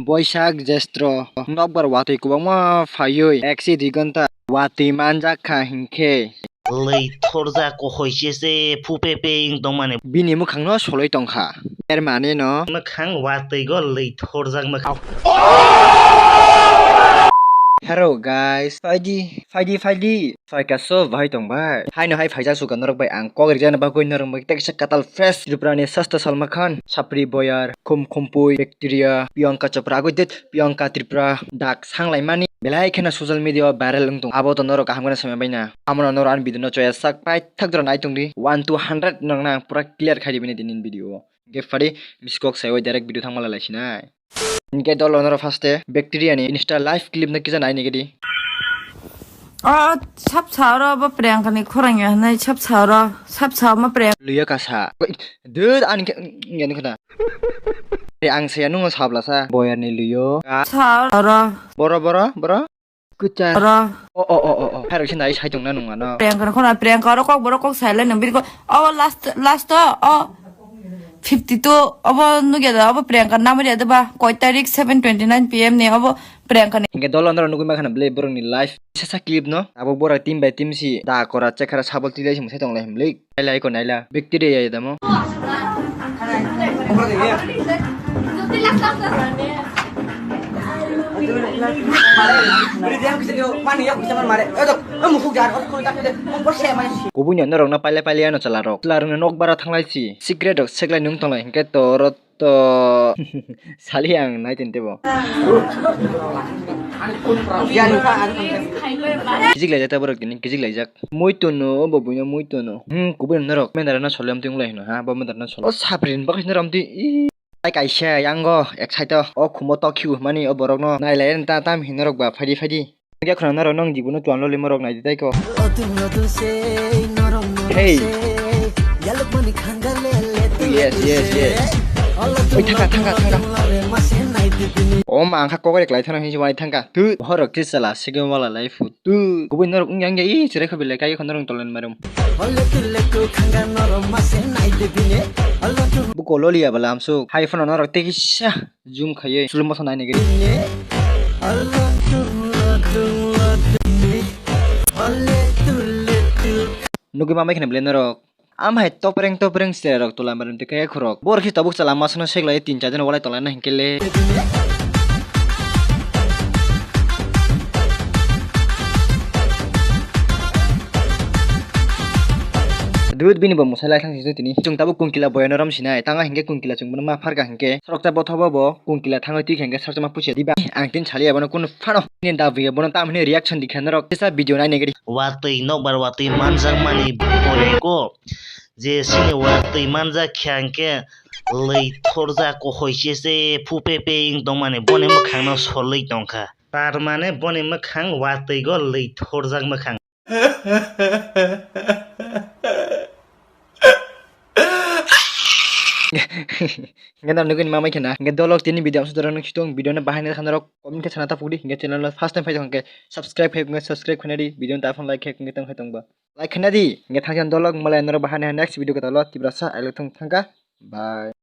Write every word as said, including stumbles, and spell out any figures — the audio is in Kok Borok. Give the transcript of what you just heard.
Boisak, Jestro, nokbar watwi kwbangma phaiwi ek se dui ghonta watwi manjak kha hinkhe. Lwi thorjak kohoi se se phu pe pe wng tongmani. Bini mwkhangno soloi tongkha. Er mane no. Mwkhang watwi go lwi thorjak mwkhang. Hello guys, phaidi, phaidi, phaidi. Phaika so bahai tong bai. Haino hai phaijak suka norok bai ang kok rijana bagwi norok bai teksa katal fresh Tripura ni sasta Salma Khan, Sapri Boyar, Khum Khumpui, Bacteria, Priyanka Chopra agwi det Priyanka Tripura dak sanglaimani belai kheno social media o viral wng tong. Abo to norok kaham kheno saimai baina. Amo no norok ani video no choya sak paithak jora nai tongdi. One to hundred norok nang pura clear khai di bini tini video o. Hingke phari biskok saiwi direct video thangma lai sinai. Hingke dol onoro first e Bacteria ni Insta live clip no kisa nai nigidi. O sap sa oro bo Priyanka ni khorang ya hinai sap sa oro sap sa ma Priyanka. Luya kasa. Dud ani ke yani khada. Ang saya nungo sabla sa Boyar ni luyo. Sa oro. Boro boro boro. Kwchar. Oro. O o o o o. Phairok se nai sai tongna nung ano. Priyanka khona Priyanka oro kok borok kok sai lai nang bini ko. O last last o o fifty two obo nugya da obo Priyanka namri da ba koi tarik seven twenty nine P M ni obo Priyanka ni. Hingke dol andro nugui makhana bele borok ni life. Sasa clip no. Abo borok team by team si da kora chekhara sabol tilai si musai tong lai himlik. Naila iko naila. Bacteria ya damo. Kubui no norok na pailai pailai ano chwla rok. Chwla rok ni nok bara thanglai si. Cigarette rok seklai nung tonglai hinkhe to oro to sali ang nai tente bo. Kijik laijak ta borok tini kijik laijak. Mui tono, bo buino mui tono. Hmm, kubui norok mendara no solem twi wng lai hino ha, bo mendara no solem. O sapri ni bagwi norok twi, ih. Tai kaisa, yango, ek side o, o khumo tok khiu hwnmani o borok no nai lai ta, tam hin norok ba, phaidi, phaidi. Hingke khwna norok nong jibo no tuan lolimo rok nai di tai ko. Hey. Yes, yes, yes. Oi, thangka, thangka, thangka. O ma, ang kha kokore klai thana hinsi wai thangka. Tu, horok kisa la, sige wala lai fu. Tu, kubui norok wng yang ya, i, chire khabi le, kai khon norok tolen marum. Buko loli ya bala amsuk. Hai phone norok teki sa, zoom khaiye. Slow motion nai nigiri. Nugui ma mai khna bile norok. Am hai topreng topreng sere rok tola marim te kaya khorok. Bor khi tabuk chala masano seklai tin char jon walai tola na hinkele. Dud bini bo musai lai thang sijak tini. Chwng tabuk Kunkila boyano rom sinai. Tanga hinkhe Kunkila chwng bono ma pharka hinkhe. Soroksa bothobo bo Kunkila thangwi twi khe hinkhe sarchama pusi diba. Ang tin saliya bono kunu phano. Nini da buya bono tam hini reaction dikha norok. Kisa video nai nigiri. Watwi nokbar watwi manjakmani boreko. Je sini watwi manjak khe hinkhe lwi thorjak kohoi se se phu pe pe wng tongmani boni mwkhangno solwi tongkha. Tar mane boni mwkhang watwi go lwi thorjak mwkhang. Hingke norok nugui ma mai khena. Hingke dolok tini video amsuk dorok nung situng video no bahai nai kha norok comment khe sana ta pudi. Hingke channel no first time phai tong khe subscribe khai hingke subscribe khaina di video no ta phone like khai hingke tong khai tong ba. Like khaina di hingke thang dolok malai norok bahai nai next video khe talo tiprasa elok thung thangka. Bye.